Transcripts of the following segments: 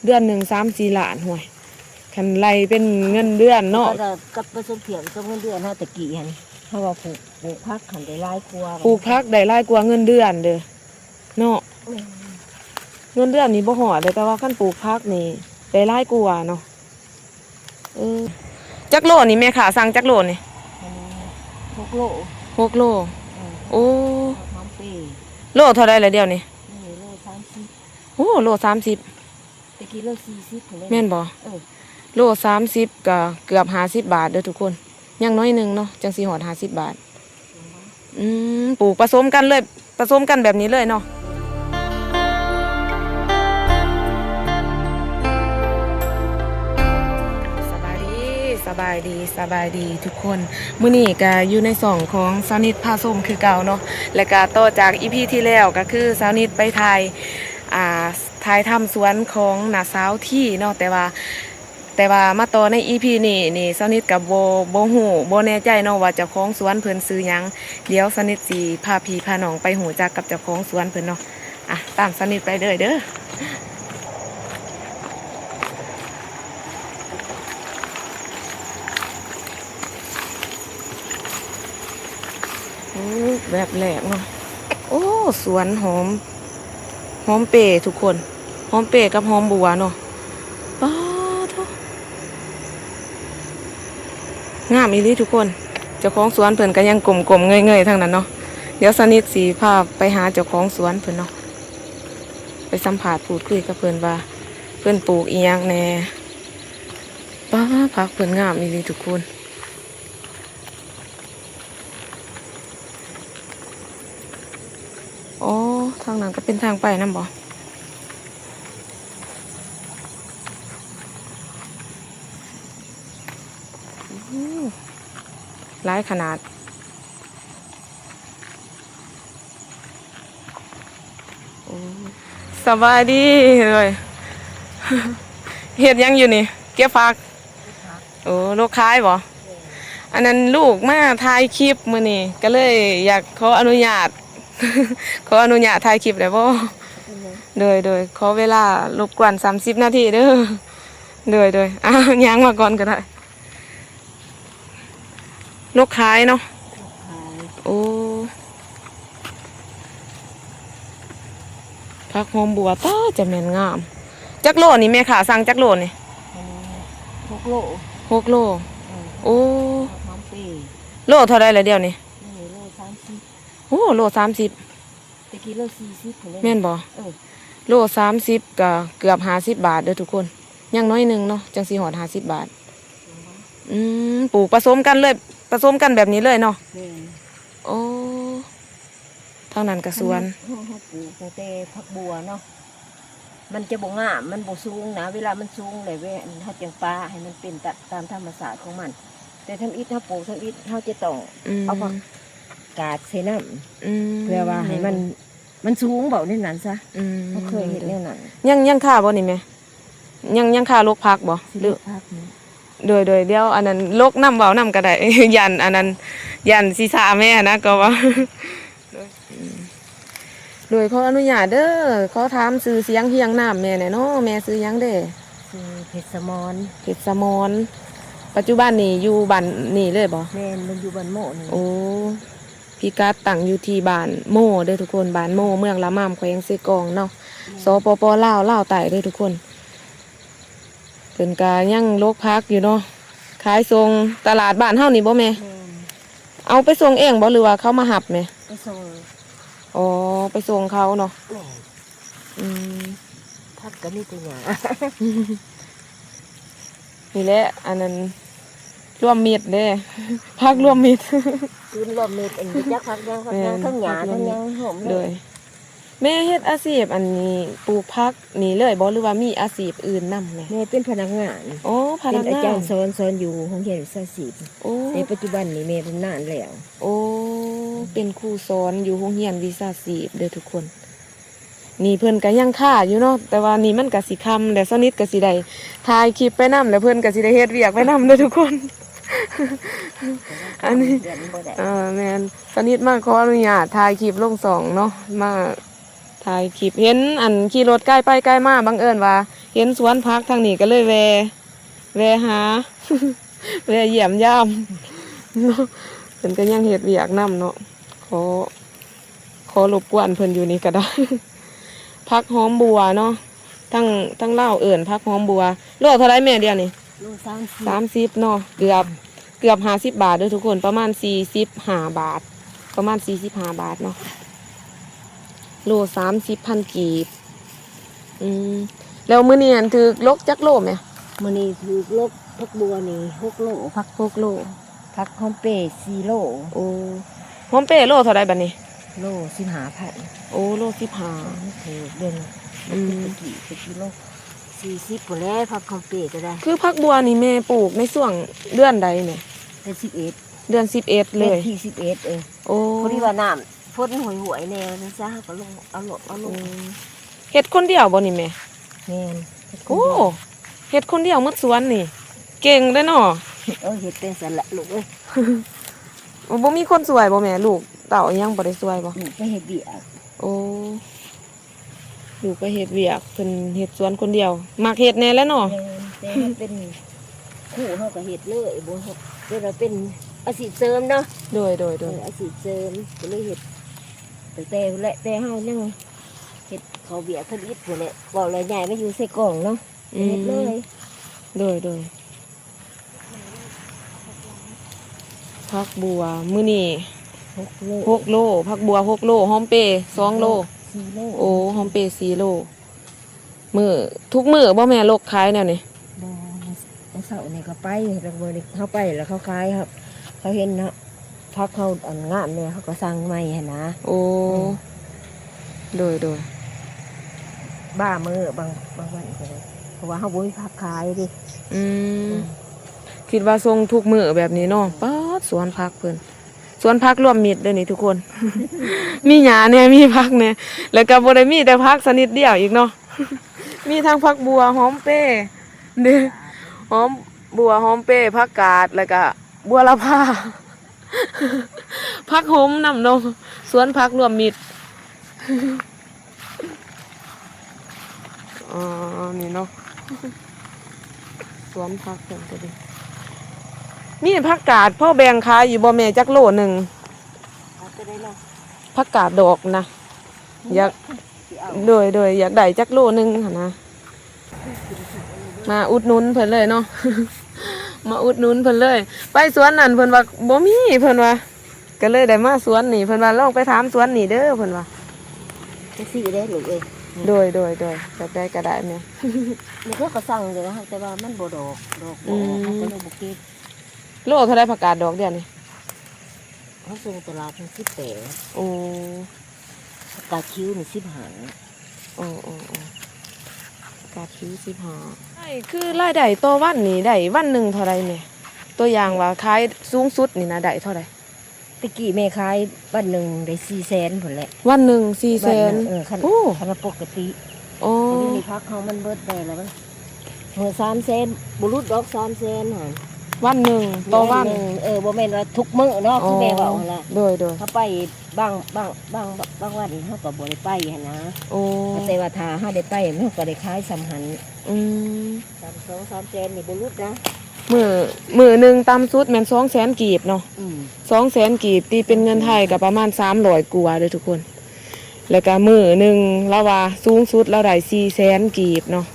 ເດືອນໜຶ່ງສາມສີ່ລ້ານ ຫ້ວຍ ຄັນໄລ່ເປັນເງິນເດືອນເນາະ. ກໍໄດ້ກັບໄປສົມທຽບກັບເງິນເດືອນເຮົາແຕ່ກີ້ຫັ້ນ ເຮົາວ່າປູກ ປູກຜັກຫັ້ນໄດ້ຫຼາຍກວ່າ ປູກຜັກໄດ້ຫຼາຍກວ່າເງິນເດືອນເດີ້ເນາະ. ແມ່ນ ເງິນເດືອນນີ້ບໍ່ຮອດເດ້ ແຕ່ວ່າຄັນປູກຜັກນີ້ໄດ້ຫຼາຍກວ່າເນາະ. ເອີ ຈັກໂລນີ້ແມ່ຄ້າສັ່ງຈັກໂລນີ້? ອັນນີ້ຫົກໂລ ຫົກໂລ. ເອີ ໂອ້ ຫອມເປ ໂລເທົ່າໃດລະດຽວນີ້? ນີ້ໂລສາມສິບ. ໂອ້ ໂລສາມສິບ. ແຕ່ກີ້ໂລສີ່ສິບພຸ້ນເດ້ ແມ່ນບໍ່? ເອີ ໂລສາມສິບກໍເກືອບຫ້າສິບບາດເດີ້ທຸກຄົນ ຍັງໜ້ອຍໜຶ່ງເນາະ ຈັ່ງຊິຮອດຫ້າສິບບາດ. ອືມ ປູກປະສົມກັນເລີຍ ປະສົມກັນແບບນີ້ເລີຍເນາະ. ສະບາຍດີ ສະບາຍດີ ສະບາຍດີທຸກຄົນ. ມື້ນີ້ກໍຢູ່ໃນຊ່ອງຂອງສາວນິດພາຊົມຄືເກົ່າເນາະ ແລະກະຕໍ່ຈາກອີພີທີ່ແລ້ວ ກໍຄືສາວນິດໄປຖ່າຍ ອ່າ ຖ່າຍທຳສວນຂອງນ້າສາວທີເນາະ ແຕ່ວ່າ ແຕ່ວ່າມາຕໍ່ໃນອີພີນີ້ນີ້ ສາວນິດກໍບໍ່ ບໍ່ຮູ້ ບໍ່ແນ່ໃຈເນາະວ່າເຈົ້າຂອງສວນເພິ່ນຊື່ຫຍັງ. ດຽວສາວນິດຊິພາພີ່ພານ້ອງໄປຮູ້ຈັກກັບເຈົ້າຂອງສວນເພິ່ນເນາະ. ອ່ະ ຕາມສາວນິດໄປເລີຍເດີ້. ໂອ້ ແວບແລກເນາະ ໂອ້ ສວນຫອມ ຫອມເປທຸກຄົນ ຫອມເປກັບຫອມບົວເນາະ. ປາໂທ້ ງາມອີ່ຫຼີທຸກຄົນ. ເຈົ້າຂອງສວນເພິ່ນກໍຍັງກົ້ມໆເງີຍໆທາງນັ້ນເນາະ. ດຽວສາວນິດຊິພາໄປຫາເຈົ້າຂອງສວນເພິ່ນເນາະ ໄປສຳພາດພູດຄຸຍກັບເພິ່ນວ່າເພິ່ນປູກອີ່ຫຍັງແດ່. ປາ ຜັກເພິ່ນງາມອີ່ຫຼີທຸກຄົນ. ອໍ ທາງນັ້ນກໍເປັນທາງໄປນຳບໍ່? ໂອ້ ຫຼາຍຂະໜາດ. ໂອ້ ສະບາຍດີເອີຍ ເຮັດຫຍັງຢູ່ນີ້? ເກັບຜັກ. ໂອ້ ລູກຂາຍບໍ່? ອັນນັ້ນລູກມາຖ່າຍຄລິບມື້ນີ້ ກໍເລີຍຢາກຂໍອະນຸຍາດ ຂໍອະນຸຍາດຖ່າຍຄລິບໄດ້ບໍ່? ໂດຍ ໂດຍ ຂໍເວລາລົບກວນສາມສິບນາທີເດີ້. ໂດຍ ໂດຍ ອ້າວ ຍ່າງມາກ່ອນກໍໄດ້. ລູກຂາຍເນາະ. ຂາຍ. ໂອ້ ຜັກຫອມບົວ ຕາ ຈະແມ່ນງາມ. ຈັກໂລນີ້ແມ່ຄ້າ ສັ່ງຈັກໂລນີ້? ອັນນີ້ຫົກໂລ ຫົກໂລ. ເອີ ໂອ້ ຫອມເປ ໂລເທົ່າໃດລະດຽວນີ້? ນີ້ໂລສາມສິບ. ໂອ້ ໂລສາມສິບ. ແຕ່ກີ້ໂລສີ່ສິບພຸ້ນເດ້ ແມ່ນບໍ່? ເອີ ໂລສາມສິບກໍເກືອບຫ້າສິບບາດເດີ້ທຸກຄົນ ຍັງໜ້ອຍໜຶ່ງເນາະ ຈັ່ງຊິຮອດຫ້າສິບບາດ. ອືມ ປູກປະສົມກັນເລີຍ ປະສົມກັນແບບນີ້ເລີຍເນາະ. ແມ່ນ. ໂອ້ ທາງນັ້ນກໍສວນ ເຮົາ ເຮົາ ເຮົາປູກຕັ້ງແຕ່ຜັກບົວເນາະ ມັນຈະບໍ່ງາມ ມັນບໍ່ສູງນະ ເວລາມັນສູງແລ້ວ ເວ ເຮົາຈັ່ງປະໃຫ້ມັນເປັນຕາ ຕາມທຳມະຊາດຂອງມັນ. ແຕ່ທຳອິດເຮົາປູກ ທຳອິດເຮົາຈະຕ້ອງ ອືມ ເອົາຜັກກາດໃສ່ນຳ ອືມ ເພື່ອວ່າໃຫ້ມັນ ມັນສູງ ເວົ້າແນວນັ້ນຊະ. ອືມ ເຮົາເຄີຍເຮັດແນວນັ້ນ. ຍັງ ຍັງຄາບໍ່ນີ້ແມ່? ຍັງ ຍັງຄາລົກຜັກບໍ່? ຊິລົກຜັກນີ້ ໂດຍ ໂດຍ ດຽວອັນນັ້ນລົກນຳ ເວົ້ານຳກໍໄດ້ ຢ້ານອັນນັ້ນ ຢ້ານຊິຊ້າແມ່ນະ ກໍວ່າ ໂດຍ ອືມ ໂດຍ ຂໍອະນຸຍາດເດີ້ ຂໍຖາມຊື່ສຽງຮຽງນາມແມ່ແດ່ເນາະ ແມ່ຊື່ຫຍັງເດ? ຊື່ເພັດສະໝອນ. ເພັດສະໝອນ ປັດຈຸບັນນີ້ຢູ່ບ້ານນີ້ເລີຍບໍ່? ແມ່ນ ມັນຢູ່ບ້ານໂມນີ້. ໂອ້ ພິກັດຕັ້ງຢູ່ທີ່ບ້ານໂມເດີ້ທຸກຄົນ ບ້ານໂມ ເມືອງລະມາມ ແຂວງເຊກອງເນາະ ແມ່ນ ສປປ ລາວ ລາວໃຕ້ເດີ້ທຸກຄົນ. ເພິ່ນກະຍັງລົກຜັກຢູ່ເນາະ ຂາຍສົ່ງຕະຫຼາດບ້ານເຮົານີ້ບໍ່ແມ່? ແມ່ນ. ເອົາໄປສົ່ງເອງບໍ່ ຫຼືວ່າເຂົາມາຮັບແມ່? ໄປສົ່ງ. ອໍ ໄປສົ່ງເຂົາເນາະ. ແມ່ນ. ອືມ ຜັກກໍມີແຕ່ຫຍ້າ ນີ້ແຫຼະ ອັນນັ້ນລວມມິດເດ້ ຜັກລວມມິດ ສູນລວມມິດ ອັນນີ້ຈັກຜັກຫຍັງ ຜັກຫຍັງ ແມ່ນ ທັງຫຍ້າ ຜັກລວມມິດ ທັງຫຍັງໂຮມເລີຍ. ໂດຍ ແມ່ເຮັດອາຊີບອັນນີ້ ປູກຜັກນີ້ເລີຍບໍ່ ຫຼືວ່າມີອາຊີບອື່ນນຳແມ່? ແມ່ເປັນພະນັກງານ. ໂອ້ ພະນັກງານ ເປັນອາຈານສອນ ສອນຢູ່ໂຮງຮຽນວິຊາຊີບ. ໂອ້ ແຕ່ປັດຈຸບັນນີ້ແມ່ບຳນານແລ້ວ. ໂອ້ ເປັນຄູສອນຢູ່ໂຮງຮຽນວິຊາຊີບເດີ້ທຸກຄົນ. ນີ້ເພິ່ນກໍຍັງຄາຢູ່ເນາະ ແຕ່ວ່ານີ້ມັນກໍຊິຄ່ຳແລ້ວ ສາວນິດກໍຊິໄດ້ຖ່າຍຄລິບໄປນຳ ແລ້ວເພິ່ນກໍຊິໄດ້ເຮັດວຽກໄປນຳເດີ້ທຸກຄົນ. ອັນນີ້ ເອີ ແມ່ນ ສາວນິດມາຂໍອະນຸຍາດຖ່າຍຄລິບລົງຊ່ອງເນາະ ມາຖ່າຍຄລິບ ເຫັນອັນຂີ່ລົດກາຍໄປກາຍມາ ບັງເອີນວ່າ ເຫັນສວນຜັກທາງນີ້ກໍເລີຍແວ່ ແວ່ຫາ ແວ່ຢ້ຽມຢາມເນາະ. ເພິ່ນກໍຍັງເຮັດວຽກນຳເນາະ. ຂໍ ຂໍລົບກວນເພິ່ນຢູ່ນີ້ກໍໄດ້. ຜັກຫອມບົວເນາະ ທາງ ທາງລາວເອີ້ນຜັກຫອມບົວ. ໂລເທົ່າໃດແມ່ດຽວນີ້? ໂລສາມສິບ ສາມສິບເນາະ ເກືອບ ເກືອບຫ້າສິບບາດເດີທຸກຄົນ ປະມານສີ່ສິບຫ້າບາດ ປະມານສີ່ສິບຫ້າບາດເນາະ ໂລສາມສິບພັນກີບ. ອືມ ແລ້ວມື້ນີ້ຫັ້ນຖືກລົກຈັກໂລແມ່? ມື້ນີ້ຖືກລົກຜັກບົວນີ້ຫົກໂລ ຜັກຫົກໂລ ຜັກຫອມເປສີ່ໂລ. ໂອ້ ຫອມເປໂລເທົ່າໃດບັດນີ້? ໂລສິບຫ້າພັນ. ໂອ້ ໂລສິບຫ້າ ຖືກເດ້. ອືມ ຕະກີ້ ຕະກີ້ໂລສີ່ສິບພຸ້ນແຫຼະ ຜັກຫອມເປກໍໄດ້. ຄືຜັກບົວນີ້ແມ່ປູກໃນຊ່ວງເດືອນໃດແມ່? ເດືອນສິບເອັດ ເດືອນສິບເອັດເລີຍ ເດືອນທີສິບເອັດ. ເອີ ໂອ້ ພໍດີວ່ານ້ຳຝົນຫ້ວຍໆແດ່ ມັນຊະ ເຮົາກໍລົງເອົາລົງ ເອົາລົງ. ໂອ້ ເຮັດຄົນດຽວບໍ່ນີ້ແມ່? ແມ່ນ ເຮັດຄົນດຽວ. ໂອ້ ເຮັດຄົນດຽວໝົດສວນນີ້ ເກັ່ງເດ້ເນາະ. ເອີ ເຮັດແຕ່ຊັ້ນລະລູກເອີຍ. ໂອ້ ບໍ່ມີຄົນຊ່ວຍບໍ່ແມ່? ລູກເຕົ້າອີ່ຫຍັງບໍ່ໄດ້ຊ່ວຍບໍ່? ລູກໄປເຮັດວຽກ. ໂອ້ ລູກໄປເຮັດວຽກ ເພິ່ນເຮັດສວນຄົນດຽວ ມັກເຮັດແດ່ແຫຼະເນາະ. ແມ່ນ ແຕ່ເຮົາເປັນຄູເຮົາກໍເຮັດເລີຍ ບໍ່ເຮັດ ເປັນວ່າເປັນອາຊີບເສີມເນາະ. ໂດຍ ໂດຍ ໂດຍ ເອີ ອາຊີບເສີມ ກໍເລີຍເຮັດຕັ້ງແຕ່ພຸ້ນແຫຼະ ແຕ່ເຮົາຍັງເຮັດເຂົ້າວຽກທຳອິດພຸ້ນແຫຼະ. ເວົ້າແລ້ວຍ້າຍມາຢູ່ໃສ່ກ້ອງເນາະ ອືມ ເຮັດເລີຍ. ໂດຍ ໂດຍ ຜັກບົວມື້ນີ້ຫົກໂລ ຫົກໂລ ຜັກບົວຫົກໂລ ຫອມເປສອງໂລ ສີ່ໂລ. ໂອ້ ຫອມເປສີ່ໂລ. ມື້ ທຸກມື້ບໍ່ແມ່ລົກຂາຍແນວນີ້? ບໍ່ ມື້ເຊົ້ານີ້ກໍໄປ ແລ້ວມື້ນີ້ເຮົາໄປແລ້ວເຂົາຂາຍ ເຂົາເຫັນເນາະ ຜັກເຮົາອັນງາມແດ່ ເຂົາກໍສັ່ງໃໝ່ຫັ້ນນະ. ໂອ້ ອືມ ໂດຍ ໂດຍ ບາງມື້ ບາງ ບາງວັນກໍໄດ້ ເພາະວ່າເຮົາບໍ່ມີຜັກຂາຍເດ້. ອືມ ອືມ ຄິດວ່າສົ່ງທຸກມື້ແບບນີ້ເນາະ. ປາດ ສວນຜັກເພິ່ນ ສວນຜັກລວມມິດເດ້ນີ້ທຸກຄົນ ມີຫຍ້າແດ່ ມີຜັກແດ່ ແລ້ວກໍບໍ່ໄດ້ມີແຕ່ຜັກຊະນິດດຽວອີກເນາະ ມີທັງຜັກບົ່ວ ຫອມເປເດ້ ຫອມບົ່ວ ຫອມເປ ຜັກກາດ ແລ້ວກະບົວລະພາ ຜັກໂຫມນຳເນາະ ສວນຜັກລວມມິດ. ອໍ ນີ້ເນາະ ສວນຜັກເພິ່ນກໍດີ. ມີຜັກກາດພໍແບ່ງຂາຍຢູ່ບໍ່ແມ່ ຈັກໂລໜຶ່ງ? ຜັກກາດດອກນະ ຢາກ ຊິເອົາ ໂດຍ ໂດຍ ຢາກໄດ້ຈັກໂລໜຶ່ງຫັ້ນນະ. ມາອຸດໜູນເພິ່ນເລີຍເນາະ ມາອຸດໜູນເພິ່ນເລີຍ. ໄປສວນນັ້ນເພິ່ນວ່າບໍ່ມີ ເພິ່ນວ່າ ກໍເລີຍໄດ້ມາສວນນີ້ ເພິ່ນວ່າລອງໄປຖາມສວນນີ້ເດີ ເພິ່ນວ່າ. ຈັ່ງຊີ້ເດ້ລູກເອີຍ. ໂດຍ ໂດຍ ໂດຍ ແບບໃດກໍໄດ້ແມ່. ນີ້ເຂົາກໍສັ່ງຢູ່ນະ ແຕ່ວ່າມັນບໍ່ດອກ ດອກບໍ່ອອກ ອືມ ເຮົາກໍເລີຍບໍ່ເກັບ. ໂລເທົ່າໃດຜັກກາດດອກດຽວນີ້? ເຮົາສົ່ງຕະຫຼາດເປັນສິບແປດ. ໂອ້ ຜັກກາດຂິວນີ້ສິບຫ້າ. ໂອ້ ໂອ້ ໂອ້ ກາດຂິວສິບຫ້າ. ໃຊ່ ຄືລາຍໄດ້ຕໍ່ວັນນີ້ໄດ້ວັນໜຶ່ງເທົ່າໃດແມ່? ຕົວຢ່າງວ່າຂາຍສູງສຸດນີ້ນະໄດ້ເທົ່າໃດ? ແຕ່ກີ້ແມ່ຂາຍວັນໜຶ່ງໄດ້ສີ່ແສນພຸ້ນແຫຼະ. ວັນໜຶ່ງສີ່ແສນ? ວັນໜຶ່ງ ເອີ ຄັນ ໂອ້ ຄັນວ່າປົກກະຕິ. ໂອ້ ດຽວນີ້ຜັກເຮົາມັນເບິດໄດ້ແລ້ວ ມື້ສາມແສນ ບໍ່ຫຼຸດດອກສາມແສນຫັ້ນ. ວັນໜຶ່ງຕໍ່ວັນ? ວັນໜຶ່ງ ເອີ ບໍ່ແມ່ນວ່າທຸກມື້ເນາະ ອໍ ຄືແມ່ເວົ້າຫັ້ນລະ. ໂດຍ ໂດຍ ເຮົາໄປບາງ ບາງ ບາງ ບາງວັນເຮົາກໍບໍ່ໄດ້ໄປຫັ້ນນະ. ໂອ້ ແຕ່ວ່າຖ້າເຮົາໄດ້ໄປ ເຮົາກໍໄດ້ຂາຍສ່ຳຫັ້ນ. ອືມ ສາມ ສອງສາມແສນນີ້ບໍ່ຫຼຸດນະ. ມື້ ມື້ໜຶ່ງຕ່ຳສຸດແມ່ນສອງແສນກີບເນາະ. ອືມ ສອງແສນກີບ ຕີເປັນເງິນໄທກໍປະມານສາມຮ້ອຍກວ່າເດີທຸກຄົນ. ແລ້ວກໍມື້ໜຶ່ງລາວວ່າສູງສຸດລາວໄດ້ສີ່ແສນກີບເນາະ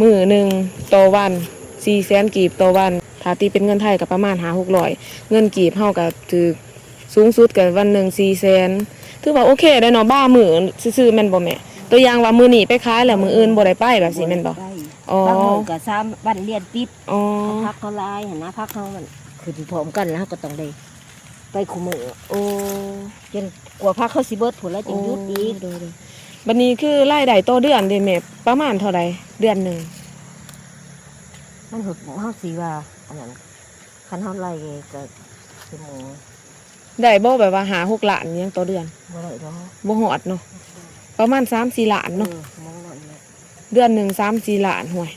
ມື້ໜຶ່ງຕໍ່ວັນ ສີ່ແສນກີບຕໍ່ວັນ. ຖ້າຕີເປັນເງິນໄທກໍປະມານຫ້າຫົກຮ້ອຍ ເງິນກີບເຮົາກໍຖືກ ສູງສຸດກໍວັນໜຶ່ງສີ່ແສນ ຖືວ່າໂອເຄໄດ໋ເນາະ. ບາງມື້ຊື່ໆແມ່ນບໍ່ແມ່? ຕົວຢ່າງວ່າມື້ນີ້ໄປຂາຍແລ້ວມື້ອື່ນບໍ່ໄດ້ໄປແບບຊີ້ແມ່ນບໍ່? ບໍ່ໄດ້ໄປ. ອໍ ບາງມື້ກໍສາມວັນລຽນຕິດ. ອໍ ເຂົາຜັກເຂົາຫຼາຍຫັ້ນນະ ຜັກເຮົາມັນຂຶ້ນພ້ອມກັນ ແລ້ວເຮົາກໍຕ້ອງໄດ້ໄປຄູ່ມື້. ໂອ້ ຈົນກວ່າຜັກເຮົາຊິເບິດພຸ້ນ ແລ້ວຈຶ່ງຢຸດອີກ. ໂອ້ ໂດຍໆ. ບັດນີ້ຄືລາຍໄດ້ຕໍ່ເດືອນເດ້ແມ່ ປະມານເທົ່າໃດເດືອນໜຶ່ງ? ມັນ ເຮົາຊິວ່າອັນນັ້ນ ຄັນເຮົາໄລ່ກໍຊົ່ວໂມງ ໄດ້ບໍ່ ແບບວ່າຫ້າຫົກລ້ານຫຍັງຕໍ່ເດືອນ? ບໍ່ໄດ້ດອກ ບໍ່ຮອດເນາະ ປະມານສາມສີ່ລ້ານເນາະ. ເອີ ປະມານນັ້ນແຫຼະ ເດືອນໜຶ່ງສາມສີ່ລ້ານ. ຫ້ວຍ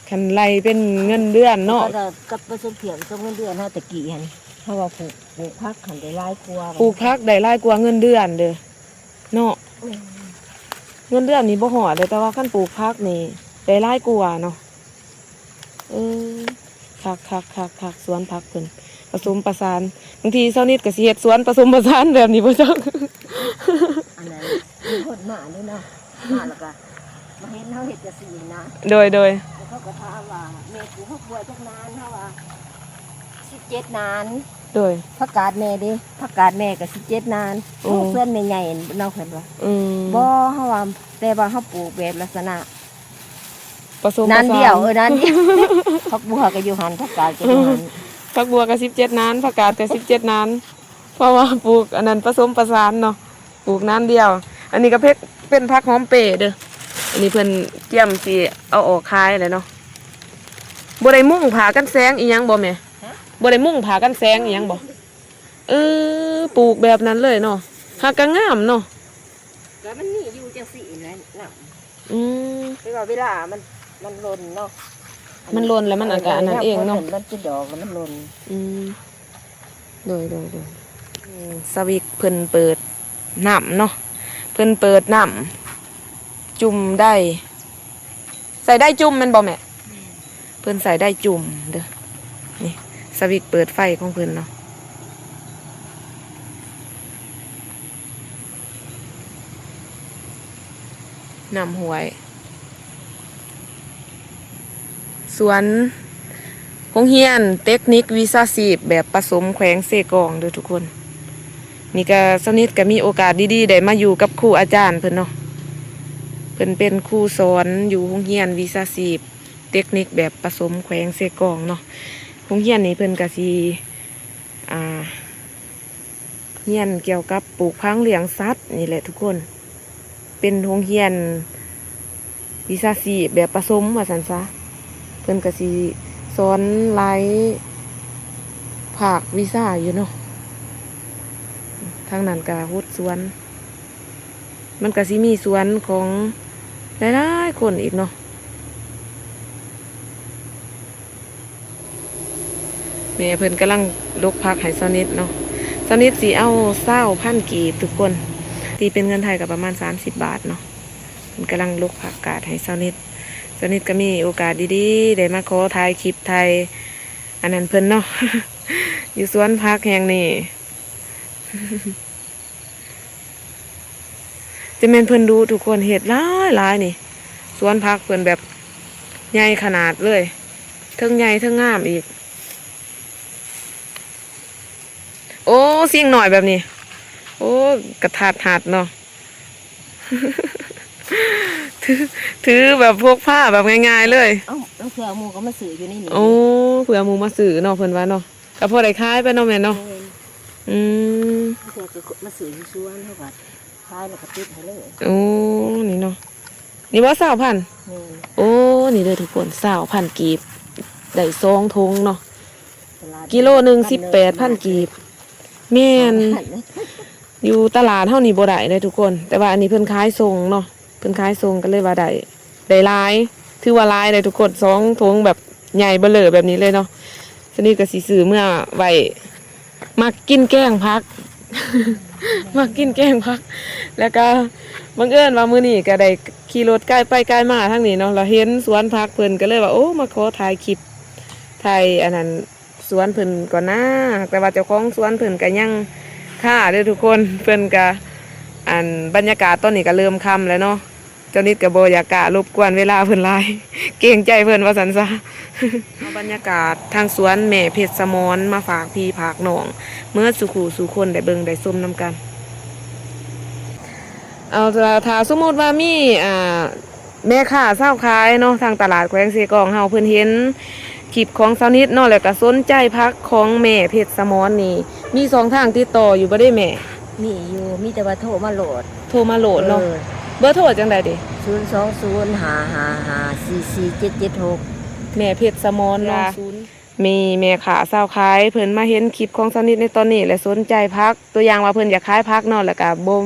ຄັນໄລ່ເປັນເງິນເດືອນເນາະ ກໍໄດ້ກັບໄປສົມທຽບກັບເງິນເດືອນເຮົາແຕ່ກີ້ຫັ້ນ ເຮົາວ່າປູກ ປູກຜັກຫັ້ນໄດ້ຫຼາຍກວ່າ ປູກຜັກໄດ້ຫຼາຍກວ່າເງິນເດືອນເດີ. ເນາະ ແມ່ນ ເງິນເດືອນນີ້ບໍ່ຮອດເດ້ ແຕ່ວ່າຄັນປູກຜັກນີ້ ໄດ້ຫຼາຍກວ່າເນາະ. ເອີ ຄັກໆໆໆ ສວນຜັກເພິ່ນປະສົມປະສານ. ບາງທີຊາວນິດກໍຊິເຮັດສວນປະສົມປະສານແບບນີ້ບໍ່ຈັກ. ອັນນັ້ນມີຄົນມາເດ້ເນາະ ມາແລ້ວກໍມາເຫັນເຮົາເຮັດຈັ່ງຊີ້ນະ. ໂດຍໆ ແລ້ວເຂົາກໍຖາມວ່າ ແມ່ປູກຜັກບົວຈັກນານ? ເຮົາວ່າ ສິບເຈັດນານ. ໂດຍ ຜັກກາດແມ່ເດ້ ຜັກກາດແມ່ກໍສິບເຈັດນານ. ໂອ້ ເຮົາສວນແມ່ໃຫຍ່ເນາະ ເພິ່ນວ່າ. ອືມ ບໍ່ ເຮົາວ່າ ແຕ່ວ່າເຮົາປູກແບບລັກສະນະ ປະສົມປະສານ ນານດຽວ. ເອີ ນານດຽວ ຜັກບົວກໍຢູ່ຫັ້ນ ຜັກກາດກໍຢູ່ຫັ້ນ. ຜັກບົວກໍສິບເຈັດນານ ຜັກກາດກໍສິບເຈັດນານ ເພາະວ່າປູກອັນນັ້ນປະສົມປະສານເນາະ ປູກນານດຽວ. ອັນນີ້ກໍເປັນ ເປັນຜັກຫອມເປ້ເດີ້. ອັນນີ້ເພິ່ນກຽມຊິເອົາອອກຂາຍແລ້ວເນາະ. ບໍ່ໄດ້ມຸງຜ້າກັນແສງອີຫຍັງບໍ່ແມ່? ຮະ? ບໍ່ໄດ້ມຸງຜ້າກັນແສງອີຫຍັງບໍ່? ເອີ ປູກແບບນັ້ນເລີຍເນາະ ຫາກກໍງາມເນາະ. ກໍມັນມີຢູ່ຈັ່ງຊີ້ແຫຼະ ນ້ຳ. ອືມ ແຕ່ວ່າເວລາມັນ ມັນຫຼົ່ນເນາະ ມັນຫຼົ່ນແລ້ວມັນອາກາດອັນນັ້ນເອງເນາະ ມັນເປັນດອກແລ້ວມັນຫຼົ່ນ. ອືມ ໂດຍໆໆ. ອືມ ສະວິກເພິ່ນເປີດນ້ຳເນາະ ເພິ່ນເປີດນ້ຳຈຸ່ມໄດ້ ໃສ່ໄດ້ຈຸ່ມແມ່ນບໍ່ແມ່? ແມ່ນ ເພິ່ນໃສ່ໄດ້ຈຸ່ມເດີ້. ນີ້ສະວິກເປີດໄຟຂອງເພິ່ນເນາະ. ນ້ຳຫ້ວຍ ສວນໂຮງຮຽນເຕັກນິກວິຊາຊີບແບບປະສົມແຂວງເຊກອງເດີ້ທຸກຄົນ. ນີ້ກະ ຊາວນິດກະມີໂອກາດດີໆໄດ້ມາຢູ່ກັບຄູອາຈານເພິ່ນເນາະ. ເພິ່ນເປັນຄູສອນຢູ່ໂຮງຮຽນວິຊາຊີບເຕັກນິກແບບປະສົມແຂວງເຊກອງເນາະ. ໂຮງຮຽນນີ້ເພິ່ນກະຊິ ອ່າ ຮຽນກ່ຽວກັບປູກຝັງລ້ຽງສັດນີ້ແຫຼະທຸກຄົນ. ເປັນໂຮງຮຽນວິຊາຊີບແບບປະສົມວ່າຊັ້ນຊະ. ເພິ່ນກະຊິສອນຫຼາຍພາກວິຊາຢູ່ເນາະ. ທາງນັ້ນກະຫົດສວນ ມັນກະຊິມີສວນຂອງຫຼາຍໆຄົນອີກເນາະ. ແມ່ເພິ່ນກຳລັງຫຼົກຜັກໃຫ້ຊາວນິດເນາະ. ຊາວນິດຊິເອົາຊາວພັນກີບທຸກຄົນ ຕີເປັນເງິນໄທກໍປະມານສາມສິບບາດເນາະ. ເພິ່ນກຳລັງຫຼົກຜັກກາດໃຫ້ຊາວນິດ. ຊາວນິດກໍມີໂອກາດດີໆໄດ້ມາຂໍຖ່າຍຄລິບ ຖ່າຍອັນນັ້ນເພິ່ນເນາະ ຢູ່ສວນຜັກແຫ່ງນີ້. ຈະແມ່ນເພິ່ນດຸທຸກຄົນ ເຮັດຫຼາຍໆນີ້. ສວນຜັກເພິ່ນແບບໃຫຍ່ຂະໜາດເລີຍ ເທິງໃຫຍ່ເທິງງາມອີກ. ໂອ້ ຊິງນ້ອຍແບບນີ້ ໂອ້ ກະທັດຮັດເນາະ. ຖື ຖືແບບພົກພາແບບງ່າຍໆເລີຍ. ເອົ້າ ລາງເທື່ອໝູ່ກໍມາຊື້ຢູ່ໃນນີ້. ໂອ້ ເພື່ອໝູ່ມາຊື້ເນາະ ເພິ່ນວ່າເນາະ. ກໍພໍໄດ້ຂາຍໄປເນາະແມ່ເນາະ. ແມ່ນ ອືມ ເພື່ອກໍມາຊື້ຢູ່ສວນ ເຮົາກໍຂາຍແລ້ວກໍຕິດໃຫ້ເລີຍ. ໂອ້ ນີ້ເນາະ ນີ້ບໍ່ ຊາວພັນ? ແມ່ນ ໂອ້ ນີ້ເດີທຸກຄົນ ຊາວພັນກີບ ໄດ້ສອງຖົງເນາະ. ຕະຫຼາດ ກິໂລໜຶ່ງສິບແປດພັນກີບ. ແມ່ນ ຢູ່ຕະຫຼາດເຮົານີ້ບໍ່ໄດ້ເດ້ທຸກຄົນ ແຕ່ວ່າອັນນີ້ເພິ່ນຂາຍສົ່ງເນາະ. ເພິ່ນຂາຍສົ່ງກໍເລີຍວ່າໄດ້ ໄດ້ຫຼາຍ ຖືວ່າຫຼາຍເດ້ທຸກຄົນ ສອງຖົງແບບໃຫຍ່ເບີເລີແບບນີ້ເລີຍເນາະ. ຊາວນິດກໍຊິຊື້ເມືອໄວ້ ມັກກິນແກງຜັກ ມັກກິນແກງຜັກ. ແລ້ວກໍບັງເອີນວ່າມື້ນີ້ກໍໄດ້ຂີ່ລົດກາຍໄປກາຍມາທາງນີ້ເນາະ ແລ້ວເຫັນສວນຜັກເພິ່ນ ກໍເລີຍວ່າ ໂອ້ ມາຂໍຖ່າຍຄລິບ ຖ່າຍອັນນັ້ນ ສວນເພິ່ນກ່ອນນາ. ແຕ່ວ່າເຈົ້າຂອງສວນເພິ່ນກະຍັງຖ້າເດີ້ທຸກຄົນ. ເພິ່ນກະ ອັນ ບັນຍາກາດຕອນນີ້ກະເລີ່ມຄ່ຳແລ້ວເນາະ. ເຈົ້ານິດກະບໍ່ຢາກກ້າລົບກວນເວລາເພິ່ນຫຼາຍ ເກງໃຈເພິ່ນວ່າຊັ້ນຊະ. ເອົາບັນຍາກາດທາງສວນແມ່ເພັດສະໝອນມາຝາກພີ່ຝາກນ້ອງ ເໝິດສູ່ຄູ່ສູ່ຄົນໄດ້ເບິ່ງໄດ້ຊົມນຳກັນ. ເອົາ ຖ້າສົມມຸດວ່າມີ ອ່າ ແມ່ຄ້າຊາວຂາຍເນາະ ທາງຕະຫຼາດແຂວງເຊກອງເຮົາ ເພິ່ນເຫັນຄລິບຂອງຊາວນິດເນາະ ແລ້ວກໍສົນໃຈຜັກຂອງແມ່ເພັດສະໝອນນີ້ ມີຊ່ອງທາງຕິດຕໍ່ຢູ່ບໍ່ເດ້ແມ່? ມີຢູ່ ມີແຕ່ວ່າໂທມາໂລດ. ໂທມາໂລດເນາະ. ເອີ ເບີໂທຈັ່ງໃດເດ? ສູນສອງສູນ ຫ້າຫ້າຫ້າ ສີ່ສີ່ເຈັດເຈັດຫົກ. ແມ່ເພັດສະໝອນເນາະ. ມີແມ່ຄ້າຊາວຂາຍເພິ່ນມາເຫັນຄລິບຂອງຊາວນິດໃນຕອນນີ້ ແລະ ສົນໃຈຜັກ ຕົວຢ່າງວ່າເພິ່ນຢາກຂາຍຜັກເນາະ ແລ້ວກະບໍ່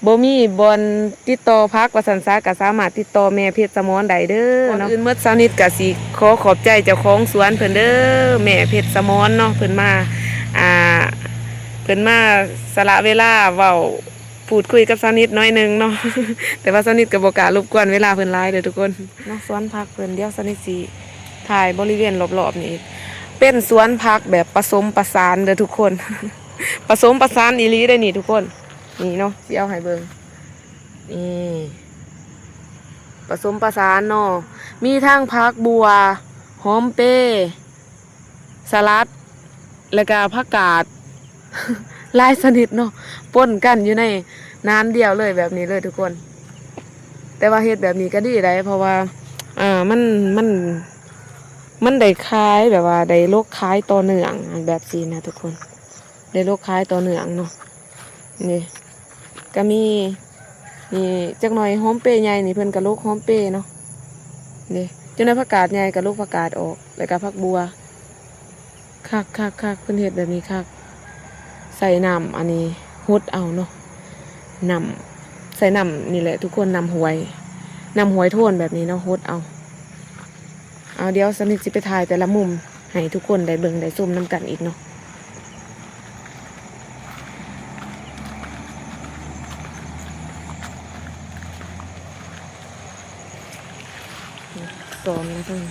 ບໍ່ມີບ່ອນຕິດຕໍ່ຜັກວ່າຊັ້ນຊະ ກະສາມາດຕິດຕໍ່ແມ່ເພັດສະໝອນໄດ້ເດີເນາະ. ກ່ອນອື່ນໝົດ ຊາວນິດກະຊິຂໍຂອບໃຈເຈົ້າຂອງສວນເພິ່ນເດີ ແມ່ເພັດສະໝອນເນາະ ເພິ່ນມາ ອ່າ ເພິ່ນມາສະຫຼະເວລາເວົ້າ ພູດຄຸຍກັບສາວນິດໜ້ອຍໜຶ່ງເນາະ ແຕ່ວ່າສາວນິດກໍບໍ່ກ້າລົບກວນເວລາເພິ່ນຫຼາຍເດີທຸກຄົນເນາະ. ສວນຜັກເພິ່ນ ດຽວສາວນິດຊິຖ່າຍບໍລິເວນລອບໆນີ້ອີກ. ເປັນສວນຜັກແບບປະສົມປະສານເດີທຸກຄົນ ປະສົມປະສານອີ່ຫຼີເດ້ນີ້ທຸກຄົນ. ນີ້ເນາະ ຊິເອົາໃຫ້ເບິ່ງ ນີ້ ປະສົມປະສານເນາະ ມີທັງຜັກບົ່ວ, ຫອມເປ, ສະຫຼັດ ແລ້ວກະຜັກກາດ ຫຼາຍຊະນິດເນາະ ປົນກັນຢູ່ໃນໜານດຽວເລີຍ ແບບນີ້ເລີຍທຸກຄົນ. ແຕ່ວ່າເຮັດແບບນີ້ກໍດີໄດ໋ ເພາະວ່າ ອ່າ ມັນ ມັນ ມັນໄດ້ຂາຍ ແບບວ່າໄດ້ລົກຂາຍຕໍ່ເນື່ອງ ແບບຊີ້ນະທຸກຄົນ ໄດ້ລົກຂາຍຕໍ່ເນື່ອງເນາະ. ນີ້ກໍມີ ນີ້ຈັກໜ່ອຍ ຫອມເປໃຫຍ່ນີ້ ເພິ່ນກໍລົກຫອມເປເນາະ. ນີ້ຈັກໜ່ອຍ ຜັກກາດໃຫຍ່ກໍລົກຜັກກາດອອກ ແລ້ວກໍຜັກບົ່ວ. ຄັກໆໆ ເພິ່ນເຮັດແບບນີ້ຄັກ. ໃສ່ນ້ຳອັນນີ້ຫົດເອົາເນາະ ນ້ຳ ໃສ່ນ້ຳນີ້ແຫຼະທຸກຄົນ ນ້ຳຫ້ວຍ ນ້ຳຫ້ວຍໂທນແບບນີ້ເນາະ ຫົດເອົາ. ເອົາ ດຽວສາວນິດຊິໄປຖ່າຍແຕ່ລະມຸມໃຫ້ທຸກຄົນໄດ້ເບິ່ງໄດ້ຊົມນຳກັນອີກເນາະ. ຊ້ອນແລ້ວເພິ່ນ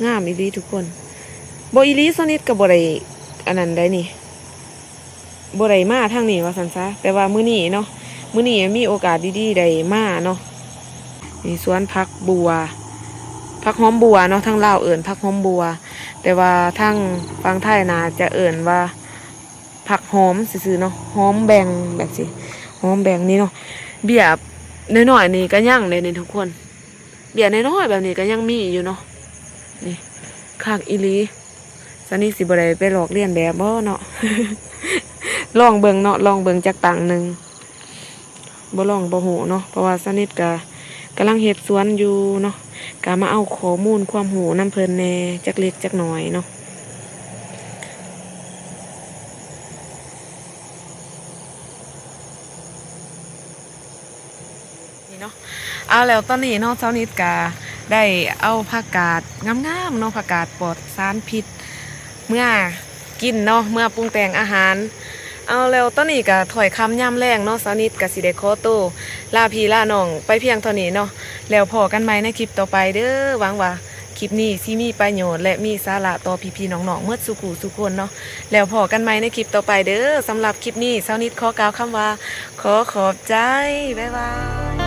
ງາມອີ່ຫຼີທຸກຄົນ. ບໍ່ອີ່ຫຼີ ສາວນິດກໍບໍ່ໄດ້ອັນນັ້ນໃດນີ້ ບໍ່ໄດ້ມາທາງນີ້ວ່າຊັ້ນຊະ ແຕ່ວ່າມື້ນີ້ເນາະ ມື້ນີ້ມີໂອກາດດີໆໄດ້ມາເນາະ. ນີ້ສວນຜັກບົ່ວ ຜັກຫອມບົ່ວເນາະ ທາງລາວເອີ້ນຜັກຫອມບົ່ວ ແຕ່ວ່າທາງຝັ່ງໄທໜ້າຈະເອີ້ນວ່າຜັກຫອມຊື່ໆເນາະ ຫອມແບ່ງແບບຊີ້ ຫອມແບ່ງນີ້ເນາະ. ເບ້ຍນ້ອຍໆນີ້ກໍຍັງເດ້ນີ້ທຸກຄົນ ເບ້ຍນ້ອຍໆແບບນີ້ກໍຍັງມີຢູ່ເນາະ. ນີ້ຄັກອີ່ຫຼີ ສາວນິດຊິບໍ່ໄດ້ໄປລອກລຽນແບບບໍ່ເນາະ ລອງເບິ່ງເນາະ ລອງເບິ່ງຈັກຕັ້ງໜຶ່ງ ບໍ່ລອງບໍ່ຮູ້ເນາະ ເພາະວ່າສາວນິດກະກຳລັງເຮັດສວນຢູ່ເນາະ ກະມາເອົາຂໍ້ມູນຄວາມຮູ້ນຳເພິ່ນແດ່ຈັກເລັກຈັກໜ້ອຍເນາະ. ນີ້ເນາະ ເອົາ ແລ້ວຕອນນີ້ເນາະ ສາວນິດກະໄດ້ເອົາຜັກກາດງາມໆເນາະ ຜັກກາດປອດສານພິດ ເມືອກິນເນາະ ເມືອປຸງແຕ່ງອາຫານ. ເອົາ ແລ້ວຕອນນີ້ກະຖ້ອຍຄ່ຳຍາມແລງເນາະ ສາວນິດກະຊິໄດ້ຂໍໂຕລາພີ່ລານ້ອງໄປພຽງເທົ່ານີ້ເນາະ ແລ້ວພໍ້ກັນໃໝ່ໃນຄລິບຕໍ່ໄປເດີ. ຫວັງວ່າ ຄລິບນີ້ຊິມີປະໂຫຍດ ແລະ ມີສາລະຕໍ່ພີ່ໆນ້ອງໆໝົດສູ່ຄູ່ສູ່ຄົນເນາະ. ແລ້ວພໍ້ກັນໃໝ່ໃນຄລິບຕໍ່ໄປເດີ. ສຳລັບຄລິບນີ້ ສາວນິດຂໍກ່າວຄຳວ່າ ຂໍຂອບໃຈ. ບາຍບາຍ.